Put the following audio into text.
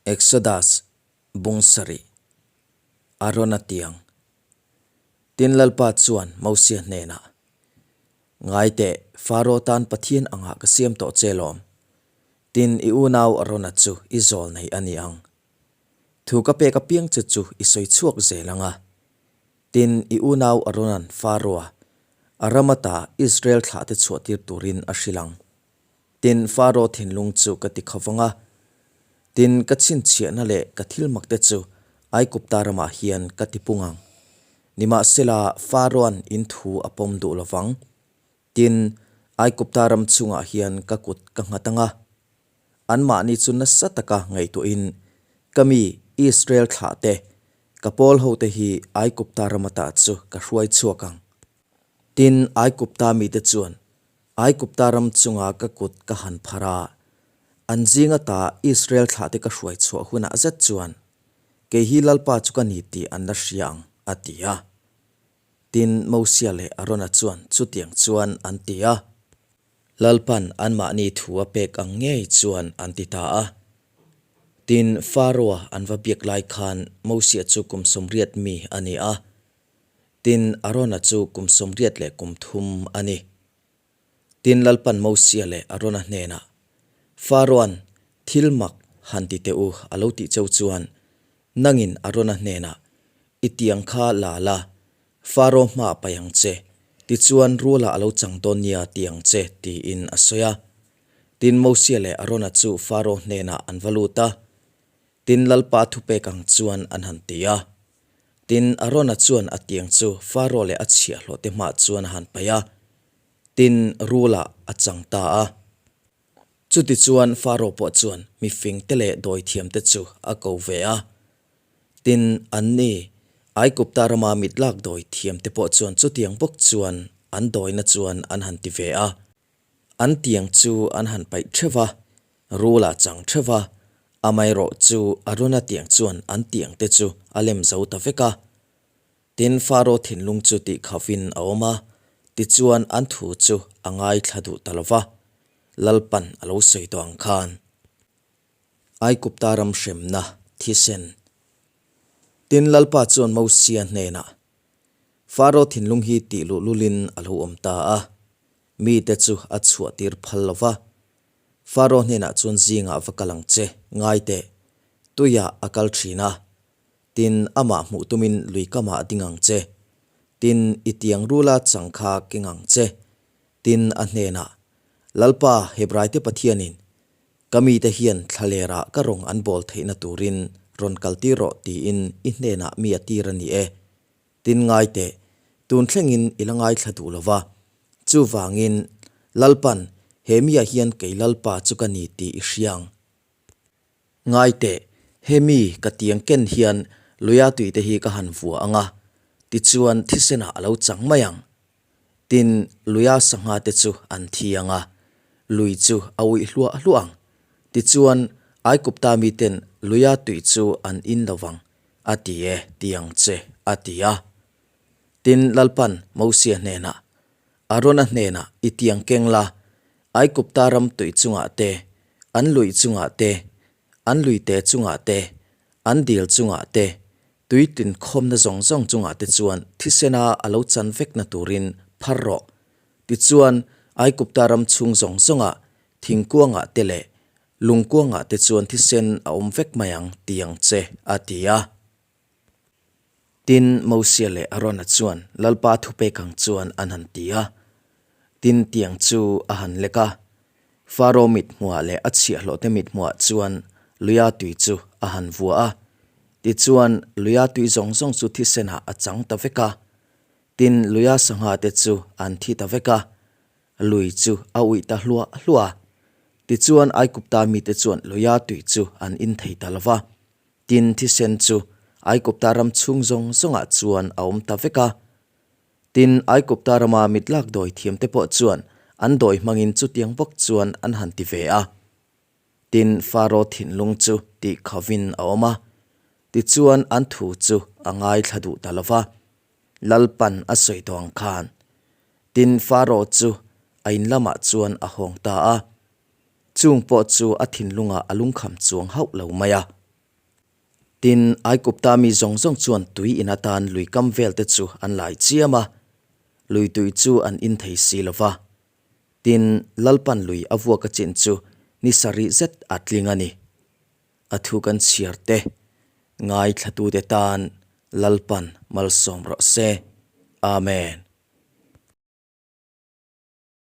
Exodus bung sarih Arona tiang. Tin Lalpa chuan Mosia hnenah, Ngai teh, Faro tan Pathian angah ka siam tawh che lawm. Tin i unau Arona chu i zawl nei a ni ang. Thu ka pek apiang che chu i sawi chhuak zel ang a. Tin i unau Arona'n Faroa, a ram ata Israel thlahte chhuahtir turin a hrilh ang. Tin, Faro thinlung chu ka ti kho vang a. Tin, ka chhinchhiahna leh ka thilmakte chu Aigupta ramah hian ka ti pung ang. Nimahsela, Faroa'n in thu a pawm duh lo vang. Tin, Aigupta ram chungah hian ka kut ka nghat ang a. Anmahni chu nasa taka ngaihtuahin, Ka mi, Israel thlahte, ka pawl hote hi Aigupta ram ata chu ka hruai chhuak ang. Tin, Aigupta mite chuan Aigupta ram chunga ka kut ka han phar a, an zinga ta Israel thlahte ka hruai chhuah hunah zet chuan, Kei hi Lalpa chu ka ni tih an la hria ang, a ti a. Tin, Mosia leh Arona chuan chutiang chuan an ti a. Lalpan anmahni thu a pek ang ngei chuan an ti ta a. Tin, Faroa an va biak lai khan Mosia chu kum 80 mi a ni a. Tin, Arona chu kum 83 a ni. Tin, Lalpan Mosia leh Arona hnenah, Faroan thil mak han ti teh u a lo tih cheu chuan, nangin Arona hnenah, I tiang kha la la, Faro hma paih ang che, tichuan ruala a lo chang dawn nia ti ang che, tiin a sawi a. Tin, Mosia leh Arona chu Faro hnenah an va lut a. Tin, Lalpa thupek ang chuan an han ti a. Tin, Arona chuan a tiang chu Faro leh a chhiahhlawhte hmah chuan a han paih a, tin, rulah a chang ta a. Chutichuan Faro pawh chuan mifingte leh dawithiamte chu a ko ve a. Tin, anni, Aigupta rama mitlak dawithiamte pawh chuan chutiang bawk chuan an dawina chuan an han ti ve a. An tiang chu an han paih theuh va, Rul a chang theuh va, amaherawh chu Arona tiang chuan an tiang te chu a lem zo ta vek a. Tin, Faro thinlung chu tih khavin a awm a, tichuan an thu chu a ngaithla duh ta lo va, Lalpan a lo sawi tawh ang khan. Aigupta ram hremna thisen. Tin, Lalpa chuan Mosia hnenah, Faro thinlung hi tih luhlulin a lo awm ta a, mite chu a chhuahtir phal lo va, Faro hnenah chuan zingah va kal ang che, ngai teh. Tuiah a kal thin a, tin amah hmuh tumin lui kamah a ding ang che. Tin, i tiang rula chang kha keng ang che. Tin, a hnenah, Lalpa, Hebraite Pathianin, ka mite hian thlalerah ka rawng an bawl theihna turin rawn kaltir rawh tiin i hnenah mi a tir a ni e. Tin ngai teh, tun thlengin i la ngaithla duh lo va. Chuvangin, Lalpan, he miah hian kei Lalpa chu ka ni tih i hria ang. Ngai teh, he mi ka tiang ken hian luia tuite hi ka han vua ang a, tichuan thisenah a lo chang mai ang. Tin, luia sangha te chu an thi ang a, lui chu a uih hluah hluah ang. Tichuan, Aigupta miten luia tui chu an in lo vang. A ti e, ti ang che, a ti a. Tin, Lalpan Mosia hnenah, Arona hnenah i tiang keng la, Aigupta ram tui chungah te, an lui chungah te, an luite chungah te, an dil chungah te, tui tinkhawmna zawng zawng chungah te chuan thisena a lo chan vekna turin phar rawh. Tichuan, Aigupta ram chhung zawng zawngah thingkuangah te leh Lungkuangah te chuan thisen a awm vek mai ang ti ang che, a ti a. Tin, Mosia leh Arona chuan Lalpa thupek ang chuan an han ti a. Tin, tiang chu a han lek a. Faro mithmuah leh a chhiahhlawhte mithmuah chuan luia tui chu a han vua a. Tichuan, luia tui zawng zawng chu thisenah a chang ta vek a. Tin, luia sangha te chu an thi ta vek a. Lui chu a uih ta hluah hluah a. Tichuan Aigupta mite chuan luia tui chu an in thei ta lo va. Tin, thisen chu Aigupta ram chhung zawng zawngah chuan a awm ta vek a. Tin, Aigupta rama mitlak dawi thiamte pawh chuan an dawi hmangin chutiang bawk chuan an han ti ve a. Tin, Faro thinlung chu tih khovin a awm a. Tichuan an thu chu a ngaithla duh ta lo va. Lalpan a sawi tawh ang khan. Tin, Faro chu a in lamah chuan a hawng ta a. Chung pawh chu a thinlungah a lungkham chuang hauh lo mai a. Tin, Aigupta mi zawng zawng chuan tui in atan lui kam velte chu an lai chiam a, lui tui chu an in thei si lo va. Tin, Lalpan lui a vuak a chin chu ni sarih zet a tling a ni. A thu kan chhiar te, ngaithlatute tan Lalpan malsawm rawh se. Amen.